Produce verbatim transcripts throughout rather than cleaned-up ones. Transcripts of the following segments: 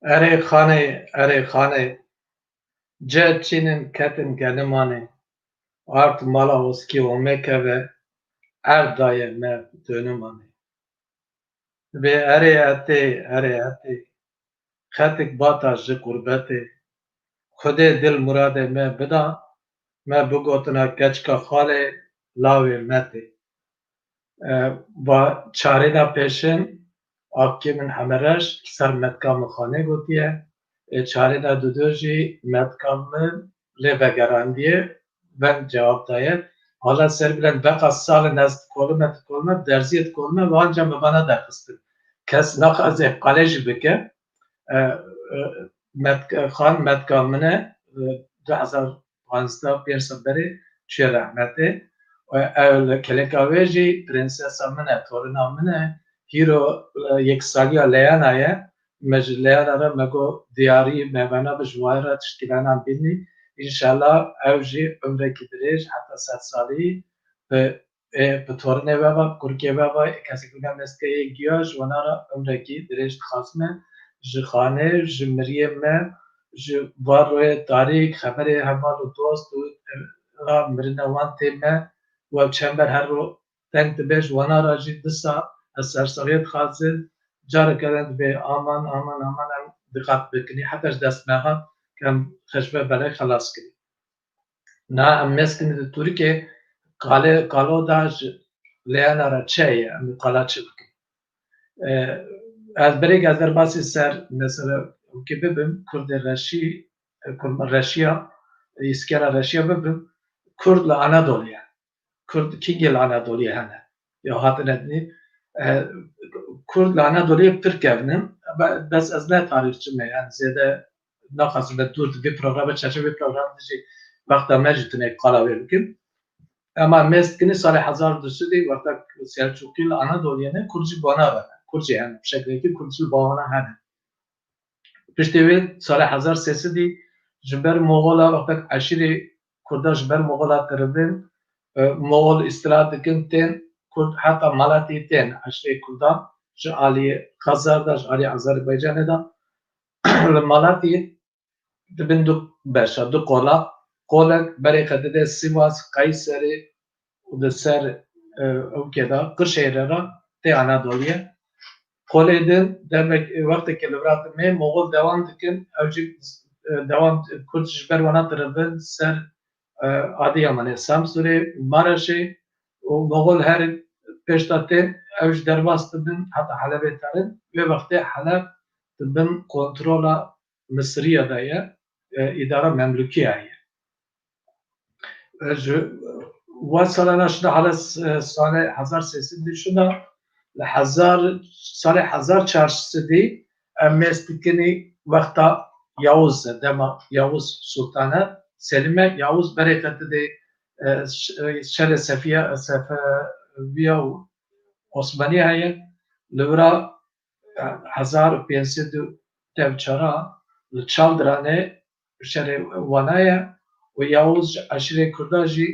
Erê xanê, erê xanê, ce çînin ketin genimanê, art mala oskî ome keve, erd daye me dönümanê. Bê erê etê, erê etê, xetik bata ji qurbetê, Xwedê dil muradê me bida, me bigotina keçika xalê lawê metê. E, va çarêna pêşin, akê min Hemereş, ser metka min xanê gotiye, e, çarêna dudu jî metka min lê vegerandiye, ben cevap daye. Hala ser bilen beqa salin ez dikolime, dikolime, derziyê dikolime, ve anca me vana derxistin. Kes naxwaze qalê jî bike. E, e, met-, xan metka min e, e, du hezar panzdeh, pênc sal berê çûye rehmetê. E, ew li keleka wê jî prensesa min e, torina min e. Hîro, e, yeksaliya Leyana ye. Me ji Leyana re me got diyarî me vena bi ji wayê re tiştkilanan bînî. Înşallah ew jî umrekî dirêj heta sed salî bi, e, bi tornê ve ve, kurkê ve ve, kesê ku ne mestke yê giya ji wana re umrekî dirêj dixwazime. Ji xanê, ji miriyê me, ji van royê tarîk, xeberê heval û dost û, e, ra mirine wan tê me, we çember her ro teng dibe ji wana re jî disa ez serseriyê dixwazim. Careke din dibê aman, aman, aman em diqet bikinî. Heta ji dest me hat, em xeşbe belê xelas kinî. Na em mezkinî di Tirkê qalê, qalo da ji Leyana re çi ye, em qala çi bikin? E, ez berê ez derbasî ser mesela wekî bibim, Kurdê Reşî, e, Kurd Reşiya, e, îskera Reşiya bibim, Kurd li Anadolî ye. Kurd kîngê li Anadolî hene? Ya hatine dinî, e, Kurd li Anadolî pir kevn in. Be-, bes ez ne tarîxçi me, yani zêde naxwazim me dûr di vê programa, çerçevê programê de jî wexta me jî tune qala wê bikim. Ema mest kinî salê hezar du sedî wexta Selçûqî li Anadoliyê ne, Kurd jî bana re ne. Kurd jî hene. Bi şeklekî Kurd jî li bana hene. Piştî wê salê hezar sê sedî ji ber Moxola wextek eşîrê Kurda ji ber Moxola tiribin, e, Moxol îstila dikin tên Kurd heta Malatî tên eşîrê Kurdan ji alî Xezar de, ji alî Azerbaycanê de li Malatî dibin du beşa, du qola. Qolek berê xwe dide Sivas, Kayserî û di ser, e, ewkê de, Qirşehîrê re tê Anadoliyê. Qolê din demek, e, wextekê li vir hatime, Moxol dewam dikin, ew jî, e, dewam, Kurd ji ber wana dirivin ser, e, Adiyamanê, Samsûrê, Maraşê û Moxol her pêşta tên, ew ji derbas dibin heta Helebê terin. Wê wextê Heleb dibin kontrola Misiriya de ye, e, îdara memlûkiya ye. E, ji, e, wan salana şina hala s-, e, salê hezar sê sedî şina, li hezar, salê hezar çar sedî em mêz dikinî wexta Yavuz e, dema Yavuz Sultan e, Selîm e, Yavuz berê xwe didê, e, ş-, e, şerê Sefiya, Sefeviya û Osmaniya heye, li vira hezar û pênc sed û dev çara li Çaldiranê şerê wana ye û Yavuz ji eşîrê Kurda jî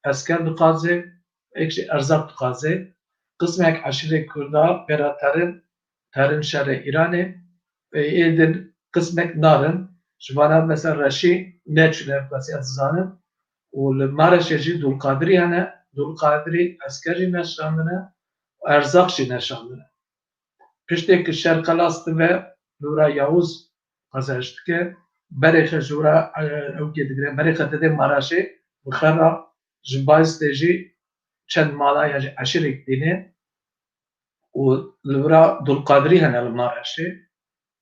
esker dixwaze, êk jî erzaq dixwaze. Qismek eşîrê Kurda pêra terin, terin şerê Îranê, ê, ê din qismek narin. Ji vana mesela Reşî neçûne, wesiyet dizanin. Û li Maraşê jî Dulqadirî hene. Dulqadirî esker jî neşandine, erzaq jî neşandine. Piştê ku şer xelas dibe, li vira Yavuz qezenç dike, berê xwe ji vira, e, ewkê digire, berê xwe dide Maraşê, bi xwe re ji Bayistê jî çend mala ya jî eşîrek dîne û li vira Dulqadirî hene li Maraşê.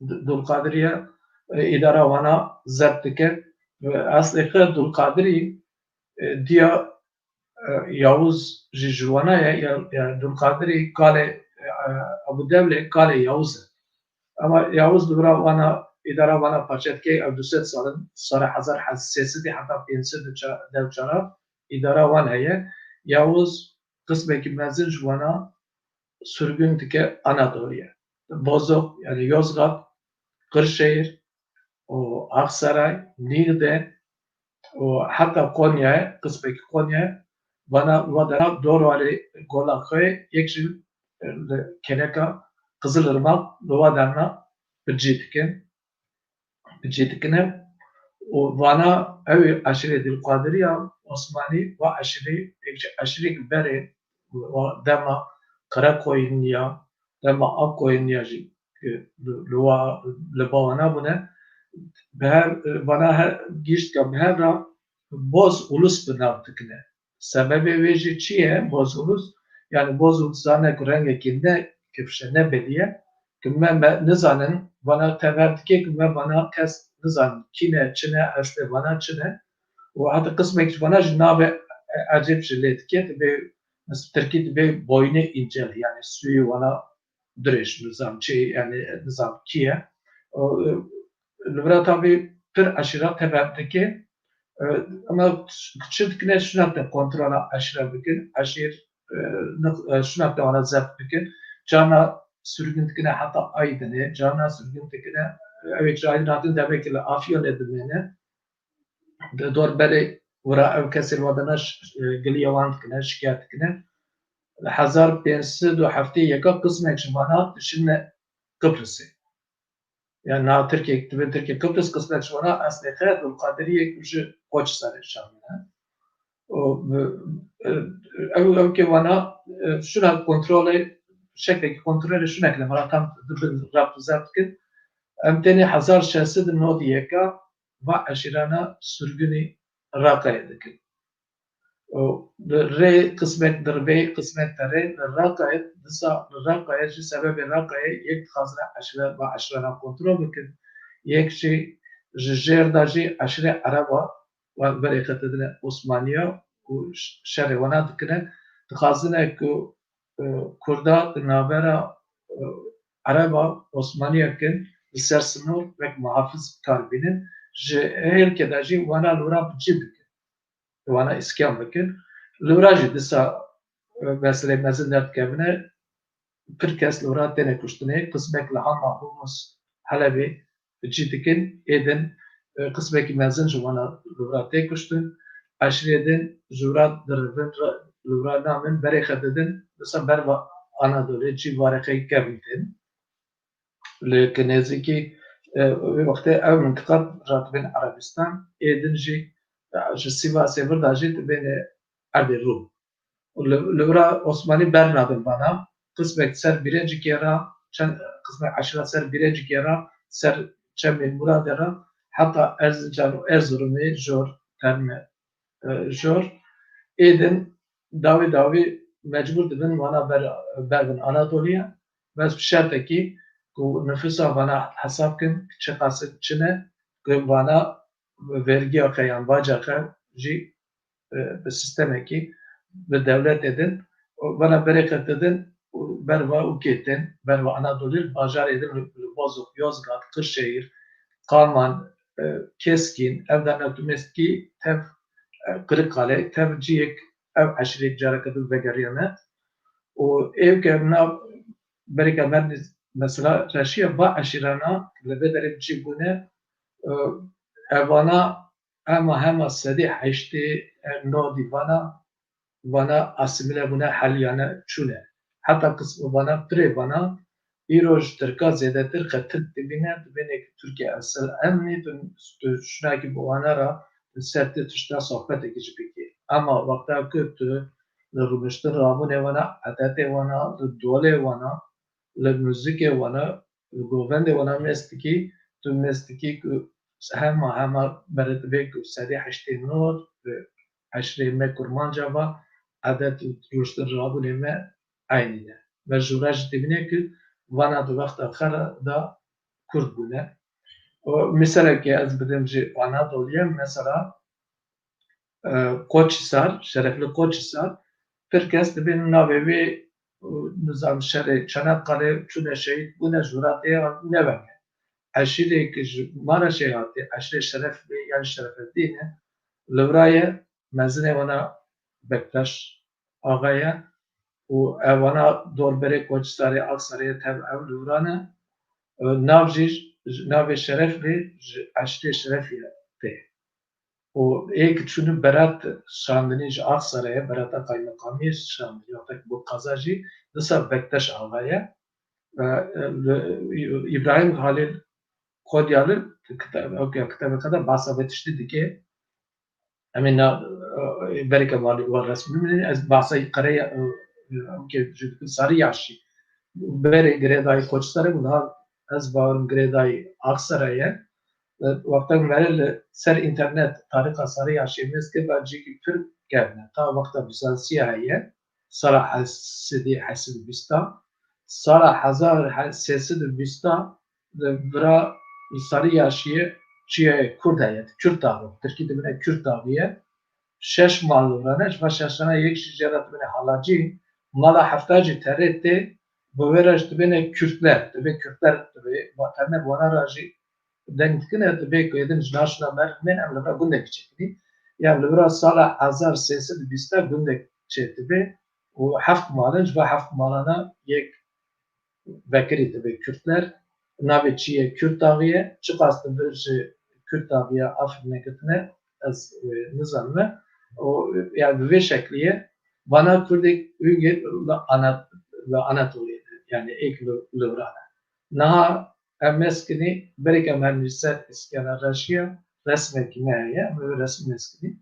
D-, Dulqadiriye, e, îdara wana zebt dike. E, eslê xwe Dulqadirî, e, diya, e, Yavuz jî ji wana ye, ya, ya Dulqadirî kalê, e, Abu Devlê kalê Yavuz e. Ama Yavuz li vira wana, îdara wana parçe dike, ev du sed sal in, sala hezar sê sedî heta pênc sed û çar, dev çara îdara wan heye. Yavuz qismekî mezin ji wana sürgün dike Anadolu'ya. Bozok, yani Yozgat, Kırşehir, û Aksaray, Nîgde û heta Konyayê, qismekî Konyayê, vana, va dana dor walê gola xwe yek jî, e, li keleka Qizilirmak li wa dana bi cî dikin. cî dikine. Û vana ew eşîrê Dilqadiriya Osmanî, va eşîrê, yek ji eşîrêk berê, va dema Karakoyuniya, dema Akoyuniya jî, e, li, li wa, li ba wana bûne. Bi hev, vana her, gihişt ka bi hev re Boz Ulus bi nav dikine. Sebebê wê jî çi ye? Boz Ulus, yani Boz Ulus zane ku rengekî ne kifşe, ne belî ye. Ku me, me nizanin, vana tev hev dike, ku me vana kes nizanin. Kî ne, çi ne, eslê vana çi ne. Û heta qismek ji vana jî navê, e, ecêb jî lê dike, dibê, mes-, tirkî dibê boynu incel, yani suyu vana dirêj, nizam çi, yani nizam kî ye. O, e, li vira tabî pir eşîra tev hev dike. E, ama çi dikine, şuna te kontrola eşîra bikin, eşîr, e, nix-, e, şuna te wana zebt bikin. Carna sürgün dikine heta Aydinê, carna sürgün dikine, e, ew yek ji Aydin hatin, demek li Afyonê dimêne. Di dor berê wira ew kesê li wadana ş-, e, giliya wan dikine, şikayet dikine. Li hezar pênc sed û heftê yeka qismek ji vana dişine Qibrisê. Yani na Tirkiye, dibin Tirkiye Qibris, qismek ji vana eslê xwe Dulqadiriyê ku ji Qoçisarê şamîne. Û, e, e, ew, ew ke vana, e, şuna kontrolê, şeklekî kontrolê şuna kine, vana tam dibin rap û zep dikin. Em tenê hezar şeş sed û nod û yeka va eşîrana sürgünî Raqayê dikin. Û li rê qismek dirivê, qismek derê li Raqayê, disa li Raqayê jî sebebê Raqayê yek dixwazine eşîre, va eşîrana kontrol bikin. Yek jî ji jêr de jî eşîrê Ereba, wan berê xetidine Osmaniya û ş-, şerê wana dikine. Dixwazine ku, e, Kurda di navbera, e, Ereba Osmaniya kin li ser sinor wek muhafiz bi kar bînin. Ji hêlkê de jî wana li wira bi cî bikin. Wana îskan bikin. Li wira jî disa, e, meselê mezin derdikevine, pir kes li wira têne kuştinê, qismek li Hama, Humus, Helebê cî dikin, ê din, e, qismekî mezin ji wana li wira tê kuştin, eşîrê din ji wira dirivin, re-, li wira namin, berê xwe didin, disa ber va Anadolê, cî varê xwe kevin tên. Li ki nêzîkî, e, wê wextê ew mintiqa re dibên Erebistan, ê din jî, e, ji Sîvasê vir de jî dibêne erdê Rûm. Û li, li vira Osmanî bernadin vana, qismek ser Bîrencikê re, çend qismek eşîra ser Bîrencikê re, ser Çemê Muradê re, heta Erzincan û Erzurumê jor, terme, e, jor. Ê din dawî dawî mecbûr dibin vana ber, berbin Anadolî ye. Bes bi şertekî ku nifûsa vana hesab kin, çiqas in, çi ne, ku vana vergiya xwe yan baca xwe jî, e, bi sistemekî, bi dewletê din, vana berê xwe didin û berva û kê tên, berva Anadolî, bajarê din li, li Bozok, Yozgat, Qirşehîr, Qaman, e, Keskîn, ev dana tu mêstkî tev, e, Qirikale, tev ciyek ev eşîrek careke din vegeriyane. Û êv ke nav berêka me mesela reşiya va eşîrana li vê derê bi cî bûne, e, evana hema hema sedî heştê nodî vana, vana asîmîle bûne, heliyane çûne. Heta qism vana, pirê vana, îro ji Tirka zêdetir xwe Tirk dibîne, dibêne ku Tirkiye esil em nî, tu, tu şinakî bi wana re li ser ti tişta sohbetekî jî bikî. Ema wexta ku tu li rûniştin rabûnê wana, edetê wana, li dolê wana, li muzîkê wana, li govendê wana mêstikî, tu mêstikî ku hema hema beredibê ku sedî heştê nod bi eşrê me kurmanca va, edet û rûniştin rabûnê me eynî ne. Me jûra jî dibîne ku vana di wexta xwe re de Kurd bûne. Û misalekê ez bidim ji Anadoliyê, mesela, e, Koçhisar, şerefli Koçhisar, pir kes dibên navê wê, e, nizam şerê Çanakkale çûne şehîd bûne, jûra tê nevenge. Eşîrê ki ji Maraşê hatê, eşrê Şeref bê yan Şerefeddîn e, li vira ye, mezinê wana Bektaş Axa ye û evana dorberê Koçisarê, Aksarê tev ev li vira ne. E, nav jî, navê Şereflî ji eşrê Şerefî ye tê. Û ê ki çûnî berat şandinî ji Aksarayê, berata qaymeqamiyê şandinî, wextek bû qeza jî, disa Bektaş Axa ye. E, e, li, Îbrahîm Halîl Kodyalı kitap, kitap, kitap, kitap, bahsa ve tiştî dike. Em ê na, e, bereke malê wan resmî bimînin. Ez behsa qereya, e, e, ke ji dikin Sarı Yaşî. Berê girêdayî Koçserê bû, niha ez bawerim girêdayî Aksarayê ye. E, wexta mere li ser înternet tarîxa Sarı Yaşî mezge ve cîkî pir kevne. Ta wexta Bizansiya heye, sala heşt sed û heşt sed û bîsta, sala hezar sê sed û bîsta, li vira li Sarı Yaşiyê çiyayê Kurd heye, Kürt Dağı, Tirkî dibine Kürt Dağı ye. Şeş mal li vira ne, ji van şeşana yek jî jê re dibine Halacî, mala hefta jî terê tê, bi wê re jî dibine Kürtler, dibê Kürtler, dibê, va-, terne wana ra jî deng dikine, dibê ku êdin ji naşina mer, em li vira gundekî çêkirî. Yan li vira sala hezar sê sed û bîsta gundek çêdibe û heft mal in, ji va heft malana yek vekirî dibe Kürtler. Navê çi ye? Kürt Dağı ye. Çiqas li vir ji Kürt Dağı ya Afrînê girtine, ez, e, nizanime. Û, e, yani bi vê şeklî ye. Vana Kurdek Uygur li Anat-, li Anatoliyê de, yani êk li, li vira ne. Niha em meskinî, berek em her nivîser îskena reşiya, resmekî me heye, em ê resm meskinî.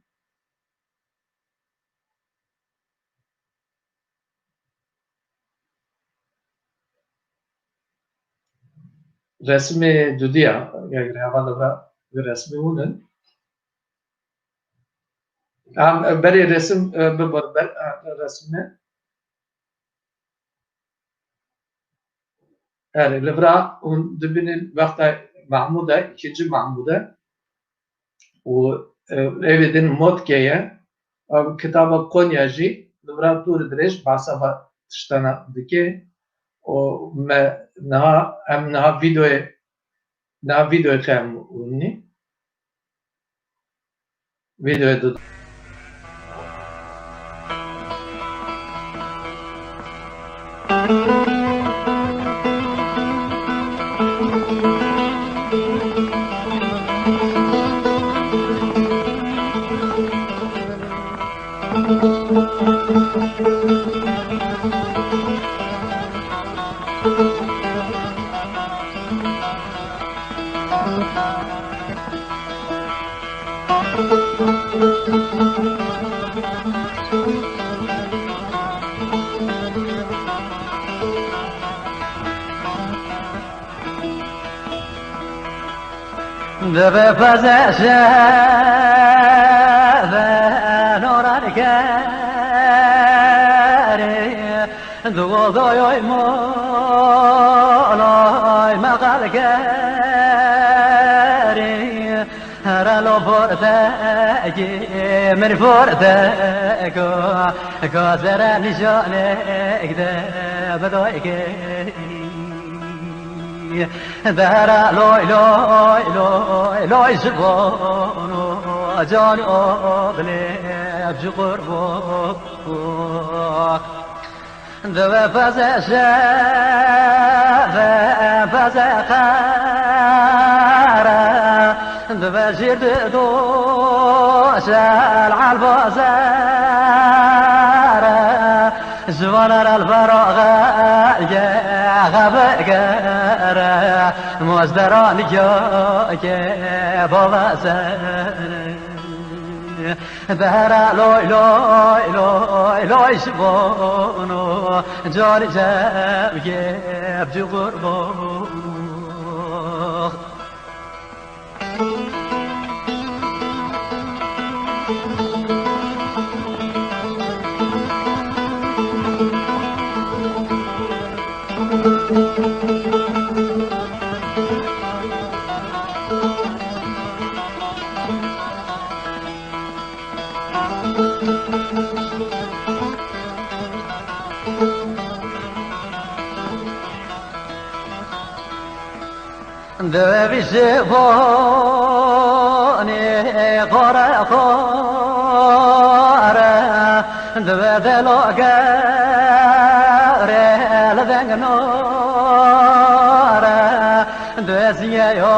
Resimê dudiya, eger heval re bir resmê hûn in. Em berê resim, e, bibir, ber, e, resmê. Erê, li vira hûn dibînin wexta Mahmûd e, îkinci Mahmûd e. Û, e, evê din Motke ye. Ev kitaba Konya jî li vira dûr dirêj behsa va tiştana dike. Û me niha, em niha vîdeoyê, niha vîdeoyê xem hûnî. Vîdeoyê du. Dibe peze şeve noran kerê. Duodoyoy molay meqal kerî. Heralo forteki min forteko. Gazere nijanek de bedoyke. Dera loy loy loy loy jibono. Can o bile ji qurbo. Dibe peze şeve peze qere. Dibe jîr dido şel albazere. Ji van re li vero xelge xebigere. Mozdera niyo ke bavazere. Dera loy loy loy loy ji bono. Cari cevgê bi qurbo. Dibî ji bonê xore xore, dibe delo gere li deng nore, deziyê yo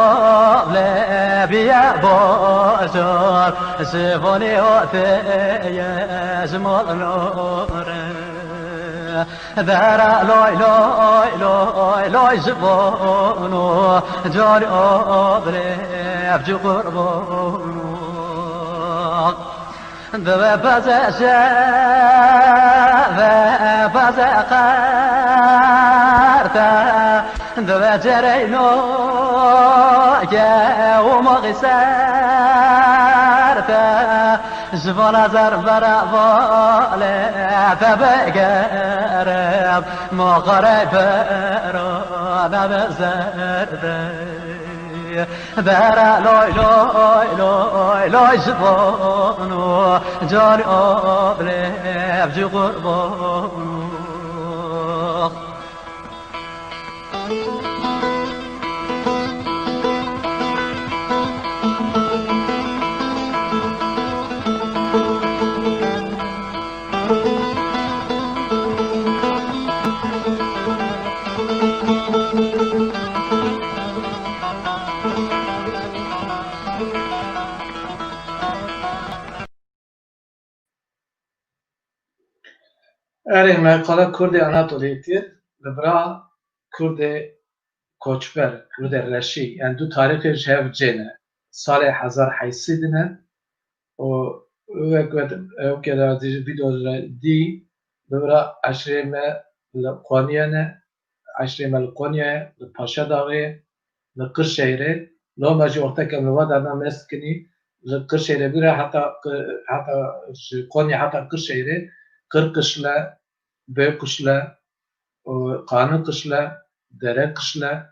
lebiye bojor, ji bonê o teye ji mol nore. Dere loy loy loy loy ji bono, cari obre evci qurbonu. Dve baze şeve baze qerte, dve cereyno ke umoxi serte. Ji vala zer bera vale te bigerim, moxarey bera nebe zerde. Dere loy loy loy loy ji bono, cari oble evci qurbonu. Erê, me qala Kurdê Anatoliyê kir, li vira Kurdê koçber, Kurdê reşî, yani du tarîxê ji hev cê ne. Salê hezar heyşsî de ne û wek wet ew ke de dî, vîdeo re dî, li vira eşrê me li Qonyê ne, eşrê me li Qonyayê, li Paşadaxê, li Qirşehirê. Loma jî wexteke em li va derna meskinî, li Qirşehirê bigire heta, heta ji Konya heta Qirşehirê, Qirqişle, Bêqişle, û Qanixişle, Dereqişle,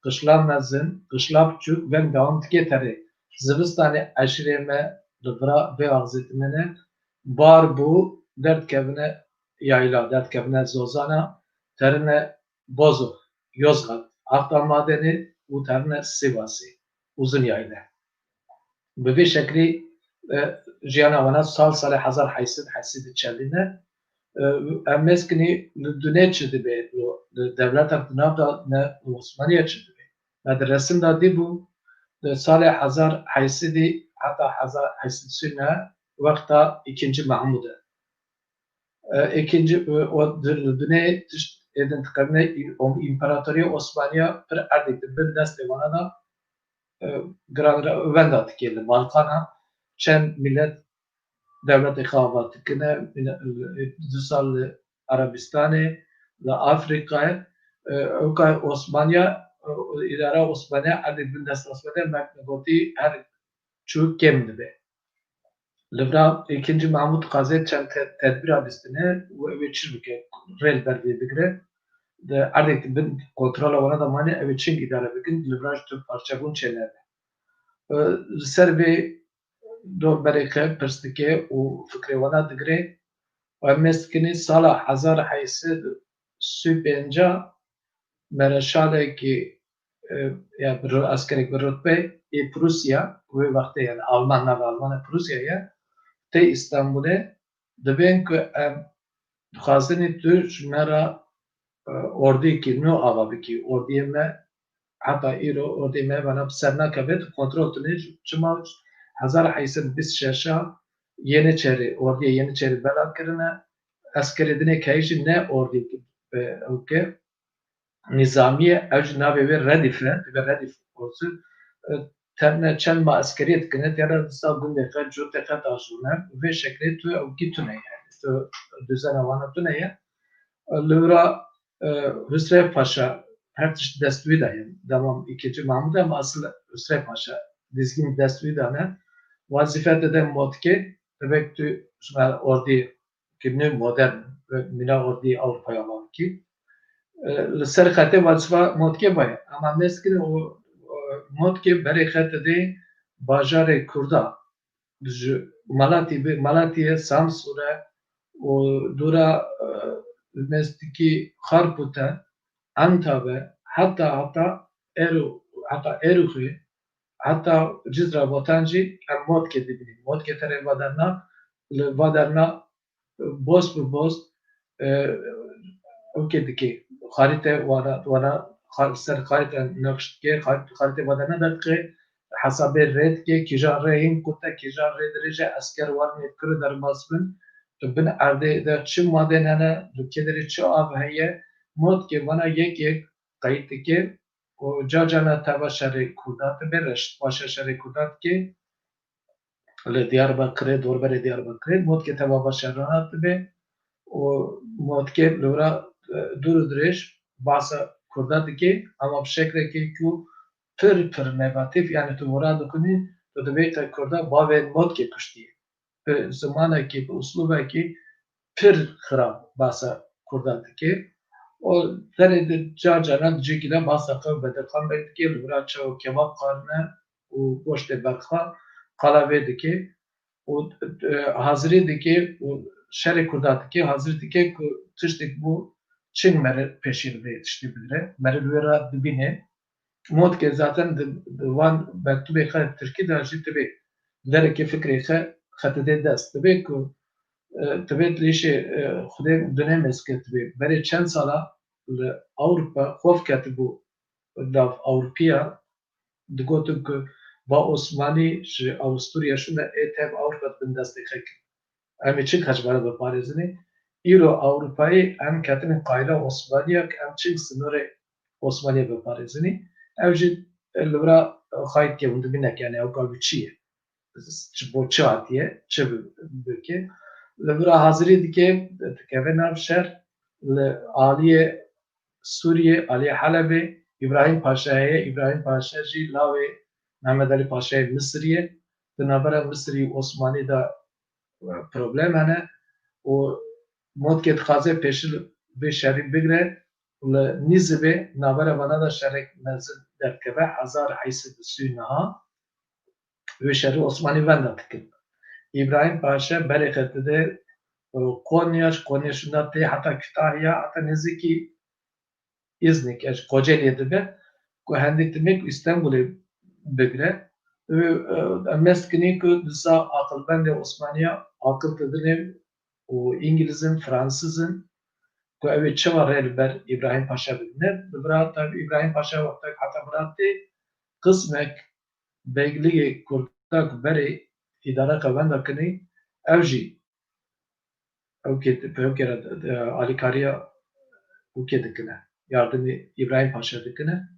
Qişla Mezin, Qişla Biçûk, veng dewam dike terê. Zivistanê eşrê me li vira vê axizê dimîne, bar bû, derdikevine yayla, derdikevine zozana, terine Bozok, Yozgat, Axta Madenê û terine Sivasê, Uzun Yayla. Bi vê şeklî, e, jiyana wana sal salê hezar heyşsed heyşsed çelîne. E, em meskinî li dunê çi dibe, li dewleta di nav de ne Osmaniye çi dibe. Me di resim de dîbû, di salê hezar heyşsedî heta hezar heyşsedî ne wexta ikinci Mahmûd e. E, ikinci, e, o di-, li dunê tişt êdin diqevine, î-, o-, împaratoriya Osmaniya pir erdê di bin destê wana da, e, giran re wenda dike li Balkana. Çend milet dewletê xwe ava dikine, mine-, e, di sal li Erebistanê, li Afrîkayê, e, ewka Osmaniya, e, îdara Osmaniya erdê di bin dest Osmaniya, me gotî her çû kêm dibe. Li vira ikinci Mahmûd dixwaze çend te-, tedbîra bistine û ew ê çi bike, rê li ber vê bigire. Di erdek di bin kontrola wana de mane, ew ê çing îdare bikin, li vira ji tu parçebûn çênebe. E, li ser vê do berê xwe pirs dike û fikrê wana digire. Û em mêz dikinî sala hezar heyşsed û sî û pênc mereşalekî, e, ya bi ru-, eskerek bi rutbeyê Prusya, wê wextê yani Alman, navê Alman e Prusya ye, tê Îstanbulê, dibên ku em dixwazin tu ji me re, e, ordiyekî nû ava bikî. Ordiyê me heta îro, ordiyê me vana bi ser nakeve, tu kontrol tune, çima hezar heyşsed bîst şeş a Yeniçeri, ordiyê Yeniçeri bela kirine, eskerê dinê keyî jî ne ordiyekî, e, ew ke nîzamî ye, ew jî navê wê Redîf e, dibe Redîf olsun. E, tevne çend ma eskeriyê dikine, têra disa gundê xwe, cotê xwe diajone. Vê şeklê tu ewkî tune ye. Tu duzena wana tune ye. E, li wira, e, Husrev Paşa her tişt dest wî de ye. Dema ikinci Mahmûd e, ama asıl Husrev Paşa dizgin dest wî de ne. Wazîfe dide motkê, dibek tu ji me ordî kirinê modern ve mîna ordî Ewropayê ava bikî. E, li ser xetê wazîfa motkê vaye. Ama mêz kirin û, e, motkê berê xetê dê bajarê Kurda. Ji Malatî bi, Malatî ye, Samsûr e û dûra, e, nêzdîkî Xarpût e, Entav e, heta, heta Êrû-, heta Êrûxê, heta Cizre Botan jî em motkê dibînin. Motkê terê vaderna, li vaderna boz bi boz, e, ewkê dike. Xarîte wana, wana xar-, ser xarîte nexş dike, xar-, xarîte vaderna derdixe, hesabê rê dike, kîjan rê hîn qurt e, kîjan rê dirêj e, esker wan nêdikir û derbas bin. Tu bin erdê de çi madên hene, tu kê derê çi av heye, motkê vana yek yek qeyd dike û carcana teva şerê Kurda dibe, reş-, paşa şerê Kurda dike li Diyarbekirê, dorberê Diyarbekirê, motkê teva va şerana dibe û motkê li wira, e, dûr û dirêj bahsa Kurda dike, ama bi şekrekê ku pir, pir negatîf, yani tu wira dikunî, tu dibê te Kurda bavê motkê kuştiye. Bi zimanekî, bi uslûbekî pir xirab bahsa Kurda dike. O tenê di car caran di cihekî de bahsa xwe Bedirxan Beg dike, li wira çaw û kebab xwarine û goştê berxwe qala vê dike û, e, hazirî dike û şerê Kurda dike, hazirî dike ku tiştek bû çing meriv pêşî li vê tiştî bigire. Meriv li wê re dibîne. Motkê zaten di, di van mektubê xwe tirkî de jî dibê derekê fikrê xwe xetidê dest. Dibê ku, e, dibê lîşê, e, Xwedê dunê mêz ke dibê. Berê çend sala li Ewropa xof ketibû nav Ewropiya, digotin ku ba Osmanî ji Awusturya şûne ê tev Ewropa di bin destê xwe kir. Em ê çi xecbere biparêzinê? Îro Ewropayê em ketine qayla Osmaniya ku em çi sinorê Osmaniya biparêzinê. Ev jî li vira xayt ke hûn dibîne ke, yani, ew ka bi çi ye? Ji bo çi hatiye? Çi bi-, bike? Li vira hazirî dike, dikeve nav şer, li aliyê Sûriyê, aliyê Helebê, Îbrahîm Paşa heye. Îbrahîm Paşa jî lawê Mehmed Alî Paşayê Misirî ye. Di navbera Misirî û Osmanî de, e, problem hene û motkê dixwaze pêşî vê şerî bigire û li Nîzibê navbera vana de şerek mezin derdikeve, hezar heyt sed û sî û neh. Wê şerî Osmanî wenda dikin. Îbrahîm Paşa berê xwe dide, e, Konya, ji Konya şûna tê heta Kütahya, heta nêzîkî Îznik, ez Kocaeli'ye dibe, ku hendek dibe ku Îstanbulê bigire. Û, e, em mest kinî ku disa aqilbendê Osmaniya aqil didinê û Îngilizin, Fransizin, ku ew ê çawa rê li ber Îbrahîm Paşa bidine. Li vira tabi Îbrahîm Paşa wextek heta vira tê, qismek begliyê Kurda ku berê îdare xwe wenda kinî, ew jî ew kê, ew kê re, e, alîkariya û kê dikine, yardimê Îbrahîm Paşa dikine.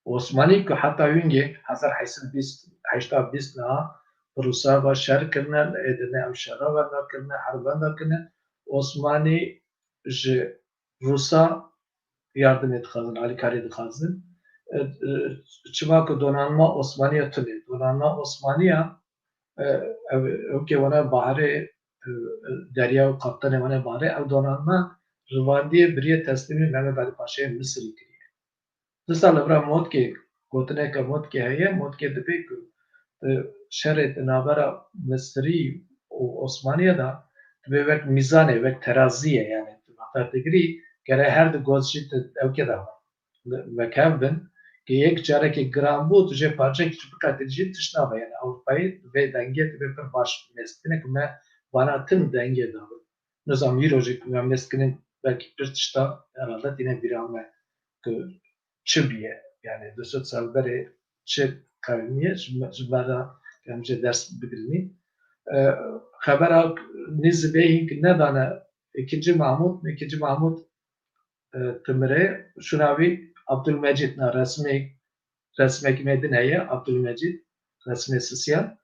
Osmanî ku heta hingê hezar heyt sed bîst, heyşta bîst niha Rûsa ve şer kirine, li êdine ew şera wenda kirine, herb wenda kirine. Osmanî ji Rûsa yardimê dixwazin, alîkarî dixwazin. E, e, çima ku donanma Osmaniya tune. Donanma Osmaniya, e, ev, ew ke wana baharê, e, e, derya û kaptanê wana baharê, ev donanma rivandiyê biriye teslîmî Mehmet Ali Paşayê Misirî kiriye. Disa li vira motkê, gotineke motkê heye, motkê dibê ku, e, şerê di navbera Misirî û Osmaniye de dibê wek mîzanê, wek terazî ye, yani tu wexta digirî, gere her du goz jî tu ew kê de vekev bin, ke yek carekê giran bû, tu jê parçekî çi biqetilî jî tişt nabe, yani Ewropayê vê dengê dibê pir baş mêz dikine ku me vana tim dengê dabin. Nizam îro jî ku em mêz kirin belkî pir tişta herhalde tîne bîra me ku çi bûye, yani du sed sal berê çi qewimiye, ji me, ji me re em jê ders bigirinî. E, xebera nîzibê hîn nedane ikinci Mahmud, ikinci Mahmud, e, timire, şûna wî Abdülmecid, na resmê, resmekî me din heye, Abdülmecid, resmê Sisiyan.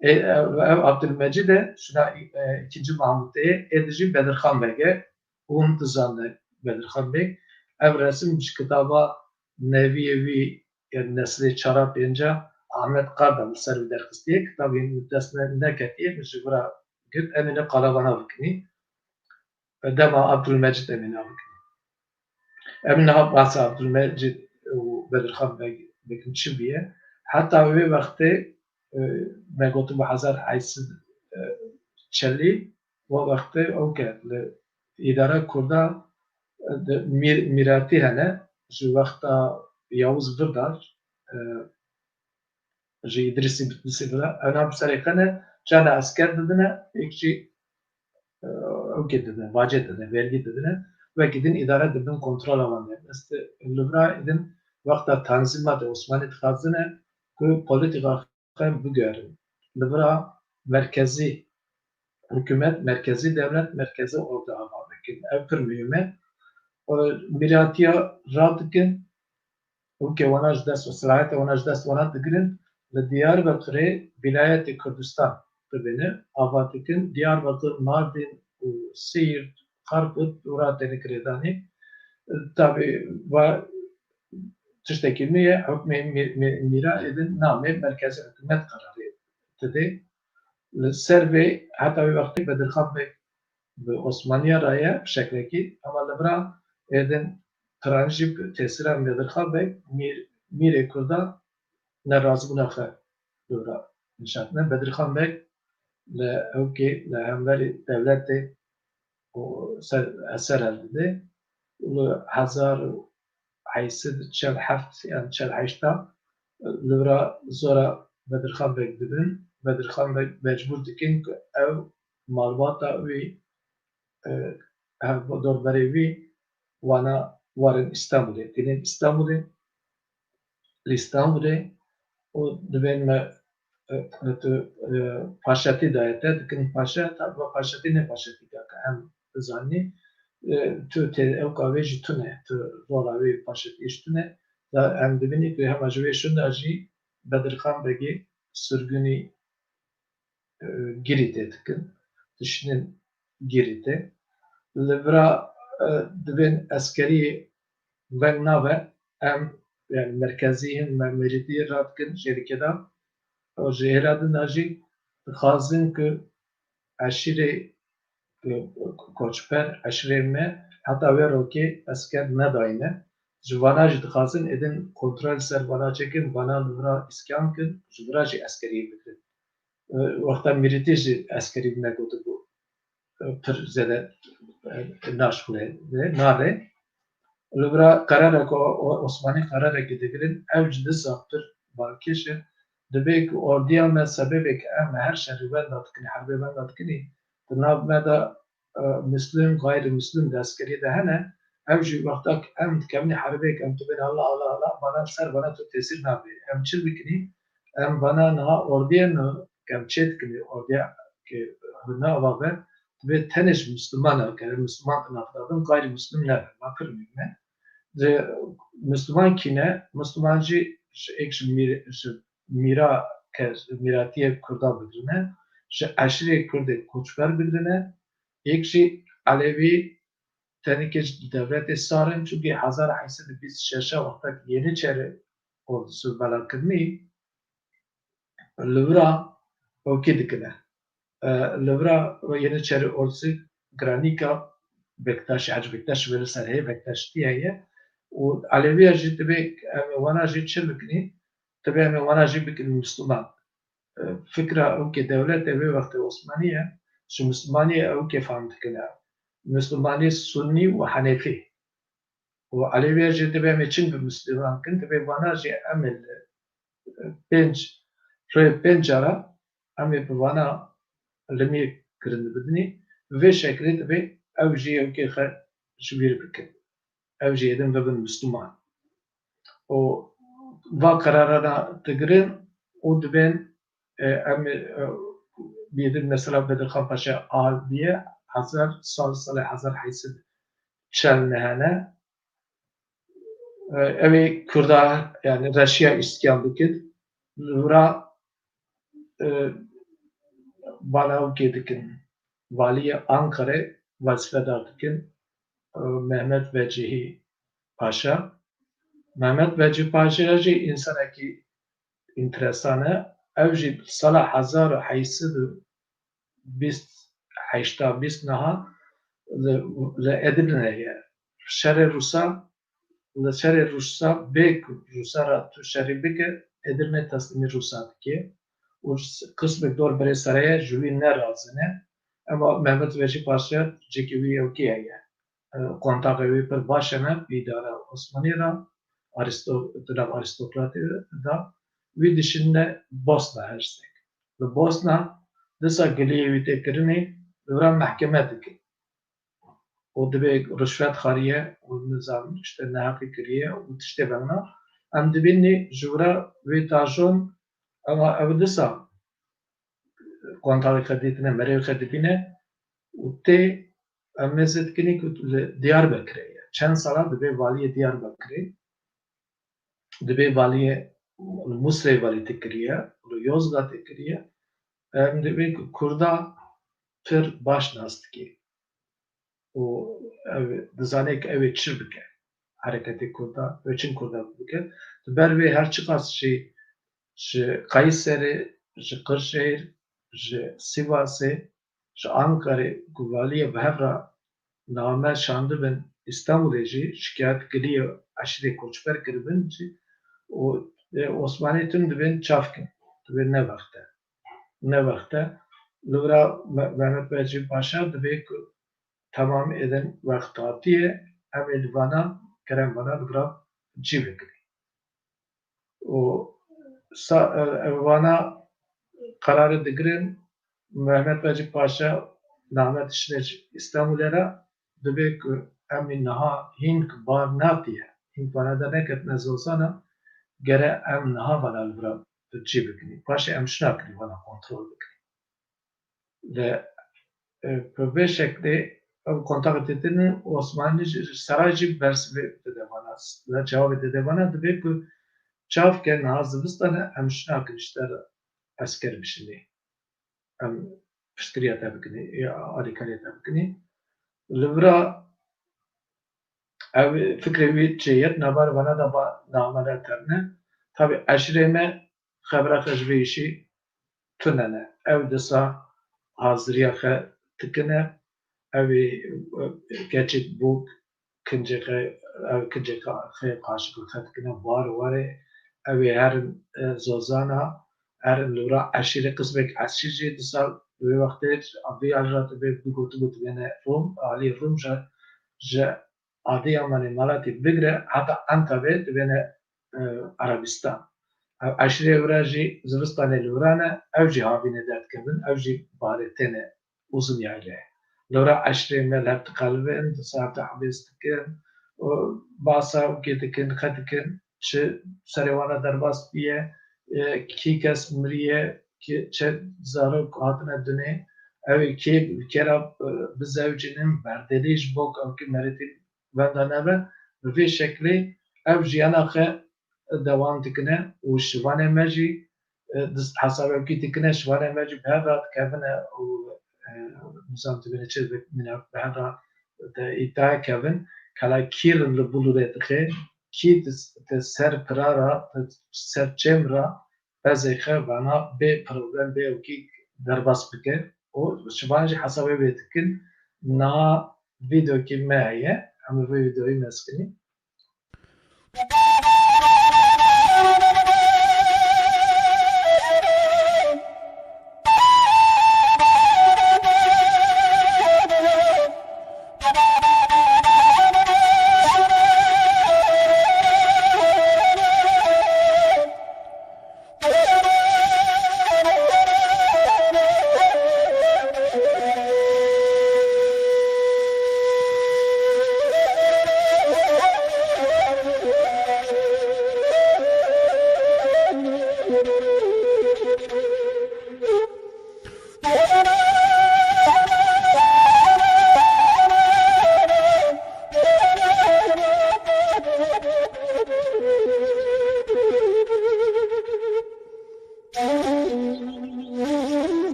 E, ev, ev Abdülmecid e, şûna, e, ikinci Mahmud e, ê dijî Bedirxan Beg e, hûn dizane Bedirxan Beg. Ev resim ji kitaba Neviyê wî, yani neslê çara pênca Ahmet Kardal li ser wî derxistiye. Kitabê min dest ne-, neketiye, min ji vira girt, em ê ne qala vana bikinî. Dema Abdülmecid em ê na bikinî. Em niha behsa Abdülmecid û Bedirxan Beg bikin çi bûye. Heta wê wextê, e, me gotin bi hezar heyt sed, e, çelî, wa wextê ew ke li îdara Kurda, e, di mîr-, mîratî hene, ji wexta Yavuz Virdar, e, ji Îdrîsî Bitlisî bira, ew na bi serê xwe ne, cana esker didine, yek jî, e, ew kê didine, bacê didine, vergî didine, wekî din îdare di bin kontrola wan de. Li vira din wexta Tanzîmatê Osmanî dixwazine ku polîtîka xwe biguherin. Li vira merkezî hikûmet, merkezî dewlet, merkezî ordu ava dikin. Ev pir muhîm e. Û mîratiya radikin, û ke wana ji dest, selahiyeta wana ji dest wana digirin, li Diyarbekirê vîlayetê Kurdistan dibêne, ava dikin, Diyarbekir, Mardin û Siirt, Xarpût û ra têne girêdanê. Tabî va tiştekî nû ye, hukmê mî-, mî-, mîra êdin namê merkezê hikûmet qerarê dide. Li ser vê heta wê wextê Bedirxan Beg bi Osmaniya re ye bi şeklekî, ama li vira êdin piranî jî bi tesîra Bedirxan Beg mîr, mîrê Kurda nerazîbûna xwe li vira nişandine. Bedirxan Beg li ewkê li hemberî dewletê û ser, eser hildide. Li hezar û heyt sed û çel heft yan çel heşt de li vira zora Bedirxan Beg dibin. Bedirxan Beg mecbûr dikin ku ew malbata wî, e, ev dorberê wî wana werin Îstanbulê. Tînin Îstanbulê, li Îstanbulê û dibên me, e, tu, e, paşetî daye te, dikin paşa, tabi paşetî ne paşetî ka em bizanî. E, tu tê, ew kavê jî tune, tu rola wê paşetî jî tune. Da em dibînî ku hema ji wê şunda jî Bedirxan Begê sirgûnî, e, Girîtê dikin, dişinin Girîtê. Li vira, e, dibên eskerî veng nabe, em, yani merkezî hin, me mîrîtî radikin jêrikê de. Û ji hêla din de jî dixwazin ku eşîrê, e, koçber, eşîrê me heta wê rokê esker nedayne. Ji vana jî dixwazin êdin kontrol ser vana çêkin, vana li vira îskan kin, ji vira jî eskeriyê bikin. E, wexta mîrîtî jî eskerî negotibû, e, pir zêde, e, naşixulê, nare. Li vira qerarek o, o, Osmanî qerarekî digirin, ew ji disa pir balkêş e. Dibê ku ordiya me sebebê ku em her şerî wenda dikin, herbê wenda dikinî, di nav me de, e, Muslim, gayrimîslim di eskeriyê de hene, ew jî wexta ku em dikevin herbê, em dibên Allah, Allah, Allah, bana ser bana tu tesîr nabe. Em çi bikinî? Em bana niha ordiyê ne, em çê dikinî, ordiya ku hûn ava be, dibê tenê ji Musliman e, gere Musliman di nav de bin, gayrimîslim nebe. Ma pir muhîm e. Di Musliman kî ne? Musliman jî ji êk ji mîr-, ji mîra ke-, mîratiyê Kurda bigirine, ji eşîrê Kurdê koçber bigirine, êk jî Elewî tenê ke ji dewletê sar in, çunkî hezar heşt sed û bîst û şeş wexta Yeniçeri ordusu belakirinî, li vira ewkê dikine. E, li vira Yeniçeri ordusu giranîka Bektaşî, Hecî Bektaş wê li ser heye, Bektaşîtî heye. Û Elewiya jî dibê em ê wana jî çi bikinî? Dibê em ê wana jî bikin Misliman. E, fikra ewkê dewletê wê wextê Osmanî ye, ji Mislimaniyê ewkê fehm dikine. Mislimanî Sunnî û Henefî. Û Elewiya jî dibê em ê çin bi Misliman kin, dibê vana jî em ê li, e, pênc, rê pênc cara em ê bi vana limî kirin bidinî. Bi vê şekilê dibê ew jî ewkê xwe ji bîr bikin. Ew jî êdin bibin Misliman. Û va qerarana digirin û dibên, e, em, e, bêdin mesela Bedirxan Paşa a diye hezar sal, salê hezar heşt sed çel nehene. E, ew ê Kurda, yani reşiya îskan bikit. Li vira, e, bana ewkê dikin. Valiyê Ankare wezîfedar dikin, e, Mehmet Vecihî Paşa. Mehmet Vecihî Paşa jî însanekî înteresan e. Ew jî sala hezar û heşt sed û bîst, heşta bîst niha li, li Edirne ye. Şerê Rûsa, li şerê Rûsa, bê ku Rûsa re tu şerî bike, Edirne teslîmî Rûsa dike. Û qismek dor berê sereye ji wî ne razî ne. Ema Mehmet Vecî Paşa cihekî wî ewkê heye. E, kontaxê wî pir baş hene, bi îdara Osmanî re, aristo-, di nav arîstokratê de, wî dişînine Bosna Hersek. Li Bosna disa giliyê wî tê kirinê, li vira mehkeme dikin. Û dibê rişwet xwariye û nizam işte neheqî kiriye û tiştê vengna. Em dibînî ji vira wê tajon, ema ew disa Kontaxê xwe dîtine, merê xwe dibîne û tê em mêze dikinî ku li Diyarbekirê ye. Çend sala dibe valiyê Diyarbekirê, dibe valiyê li Mûsrê valîtî kiriye, li Yozgatê kiriye. Em dibê ku Kurda pir baş nas dikê. Û ew dizane ku ew ê çi bike. Hereketê Kurda, ew çin Kurda bike. Li ber vê her çiqas jî ji Qeyserê, ji Qirşehîr, ji Sîvasê, ji Ankarê ku valiyê bi hev re name şandibin Îstanbulê jî şikayet kiriye eşîrê koçber kiribin jî û, e, Osmanî tun dibên çav kin. Dibê ne wext e. Ne wext e. Li vira Me-, Mehmet Vecî Paşa dibê ku temam êdin wext hatiye, em ê li vana, kerem vana li vira cî bikin. Û sa-, e, e, vana qerarê digirin, Mehmet Vecî Paşa name dişine ji Îstanbulê re, dibê ku em ê niha hîn ku bar natiye, hîn vana derneketine Zozana, gere em niha vana li vira cî bikin. Paşê em şina kirî vana kontrol bikin. Li, e, bi vê şeklê ew kontaktê din Osmanî ji, ji serayê jî bersivê dide vana, cewabê dide vana, dibê ku çav ke niha zivistan e, em şina kirî ji te re esker bişinê. Em piştgiriya te bikinê, ya alîkariya te bikinê. Li vira ev fikrê wî çêyet, nabar vana da ba namere terne. Tabî eşîrê me xebera xwe ji vê îşî tune ne. Ew disa haziriya xwe dikine. Ew ê, e, keçik bûk kincê xwe, ew kincê xwe, xwe qaşik xwe dikine, war warê. Ew ê herin, e, Zozana, herin li wira eşîrê qismek eşîr jî disa wê wextê Abdullah Ratibe bigotibû dibêne Rum, alî Rum ji, ji Adiyamanê Malatî bigire heta Entabê dibêne, e, Erebistan. Ev eşîrê wira jî zivistanê li wira ne, ew jî havînê derdikevin, ew jî barê têne Uzun Yayla. Li wira eşîrê me li hev diqelibin, di ser de hebês dikin, û basa wekî dikin, qe dikin, çi serê wana derbas bûye, e, kî kes miriye, kî çi zarok hatine dunê, ew ê kê bi kê re, e, bizewcînin, berdêlî ji bo ku ew kî merêtî wenda nebe, bi vê şeklê ew jiyana xwe dewam dikine û şivanê me jî, e, dis-, hesabekî dikine, şivanê me jî bi hev re dikevine û, e, nizam dibêne çi, bi, mine bi hev re de îddiaya kevin, kela kî li Bulûrê dixe, kî di, di ser pira re, di ser çêm re, bezê xwe vana bê problem, bê ewkî derbas bike û şivan jî hesabê wê dikin. Niha vîdeokî me heye, em li vê vîdeoyê me dikinî.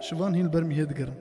Şivan hîn li ber mîhê digerin.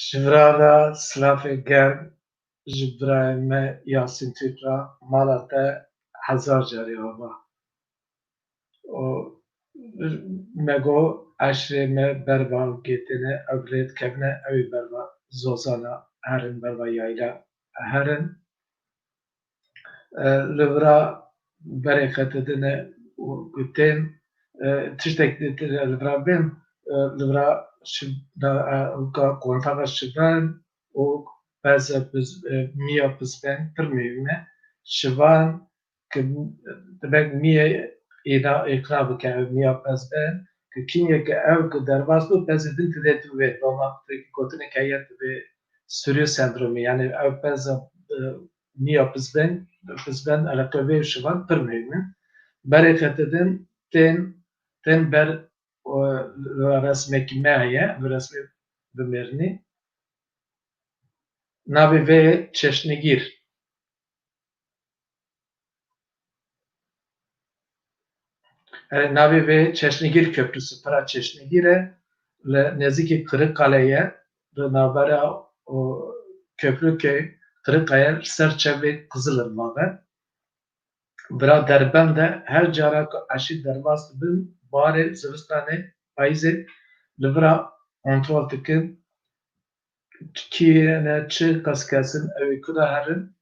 Ji vir re silavê germ ji birayê me Yasîn Tûk re, mala te hezar carî ava. Û me got, eşrê me berva Ewkê têne, ew lê dikevine, ew ê berva Zozana herin, berva yayla herin. E, li vira berê xetidine û gotên, e, tiştek li vira bên, e, li vira şi-, da, e, ka kontaxa şivan û peze piz-, e, miya pizben pir muhîm e. Şivan ki demek miyê êna îqna bike, ew miya pez be, ki kîmyeke ew ki derbas bû, pezê din ti dê tu vê. Loma gotinek heye, tu vê Suriye sendromî, yani ew peza, e, miya pizben, pizben eleqe vê şivan pir muhîm in. Berê xetidin tên, tên ber, e, resmekî me heye, bi resmê bimêrinî. Navê vê çeşnigîr. E, navê vê Çeşnigîr Köprüsü, pira Çeşnigîr e, li nêzîkî Qirikale ye, li navbera, o, Köprüköy, Qirikale, li ser çevê Qizilirmax e. Bira Derbend e, her cara ku eşî derbas dibin, barê, zivistanê, payîzê, li vira kontrol dikin, kî ne, çi qas kes in, ew ê ku de herin.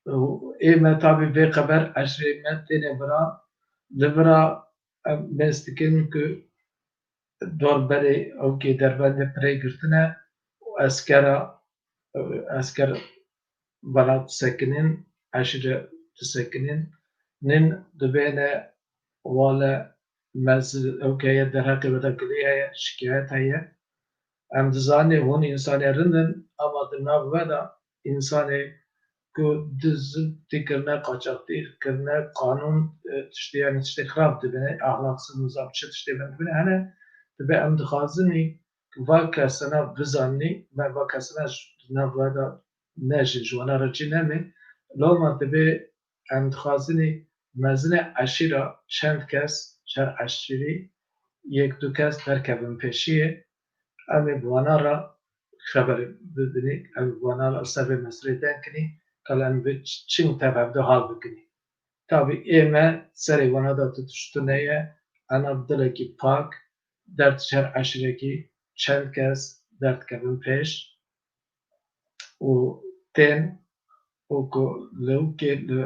Û ê me tabî vê qeber eşrê me têne vira, li vira em mêz dikin ku dorberê Ewkê Derbendê pirê girtine û eskera, esker bala disekinîn, eşîre disekinîn, nin dibêne wale mez, ew ke heye derheqê we de gilî heye, şikayet heye. Em dizanin hûn însanê rind in, ama di nav we de însanê ku dizî kirine, qaçaxçî kirine, qanûn, e, tiştê, yani tiştê xirab dibine, ahlaqsiz, nizam, çi tiştê me dibine, hene dibe em dixwazinî va kesana bizanî, me va kesana ji nav we de nejî, ji wana re cî nemê. Loma dibê em dixwazinî mezine eşîra çend kes, çer eşîrî, yek du kes derkevin pêşiyê, em ê bi wana re xeber bidinî, em ê bi wana re ser vê meselê deng kinî, kal em bi çing tev hevdu hal bikinî. Tabî ê me serê wana de tu tiştune ye, ena bi dilekî pak, derd çer eşîrekî çend kes derdikevin pêş û tên û ku lewkê li,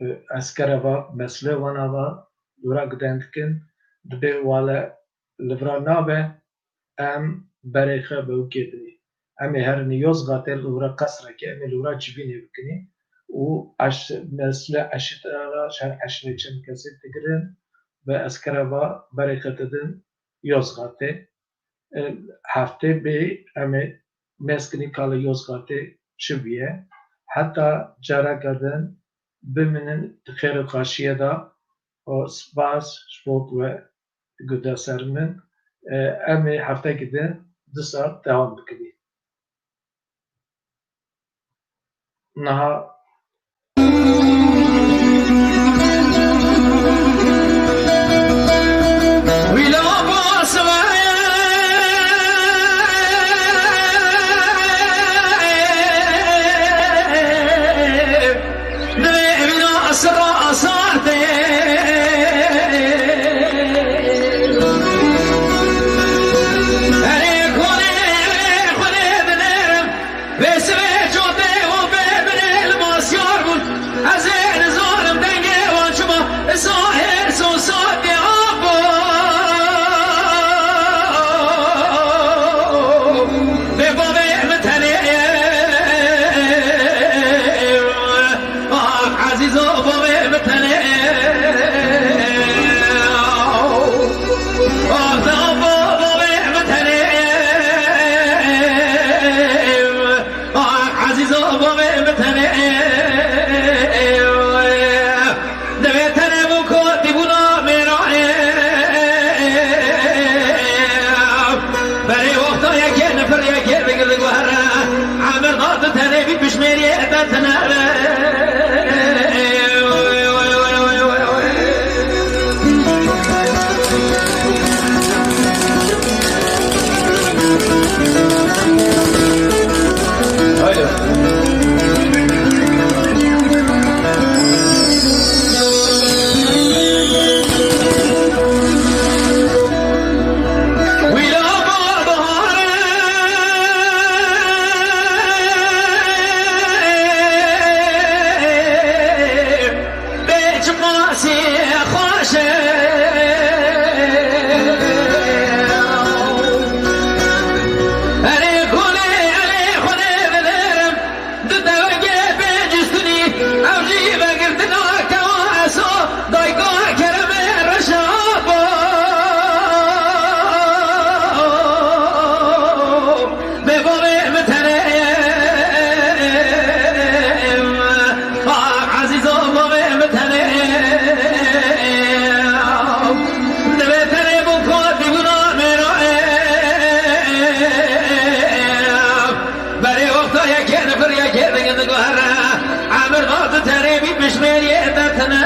e, eskere va, meslê wana va, dûra giden dikin, dibê wale li vira nabe, em berê xwe bi ewkê dinî. Em ê herin Yozgatê li wira qesrekê, em ê li wira civînê bikinî û eş-, mesle eşîtara şer eşîrê çend kesê digirin, bi eskere va berê xwe didin Yozgatê. E, heftê bê em ê mêz kinî kala Yozgatê çi bûye. Heta careke din bimînin di xêr û xaşiyê de. Û spas ji bo ku we guda ser min. E, em ê heftekî din dîsa dewam bikinî. niha Vê sibê çotê û vê binê li ma siyar bûn. Ez ê nizanim dengê wan çima, sahir so sade apo. Vê bavê min tenê. Ah, ezîzo bavê min tenê. Ah, da bavê min tenê. Ah, ezîzo bavê min tenê. Divê tenê bû ku tîbûna mêra. Berê wexta yekê nifir yekê bigir diguhere. Emir da tu tenê bî pişmêriyê te tine. Bê çiqasî xweş e. Erê gulê, erê xwedê dilerim, di devegê pêncî stunî, ew jî vegirtina kewa eso, dayka keremê reşa bo. Bê bavê min tenê, ah, ezîzo bavê min tenê. Divê tenê bû ku tîbûna mêra. Berê wexta yekê nifir yekê digin diguhere. Emir da tu tenê bî pişmêriyê te tine.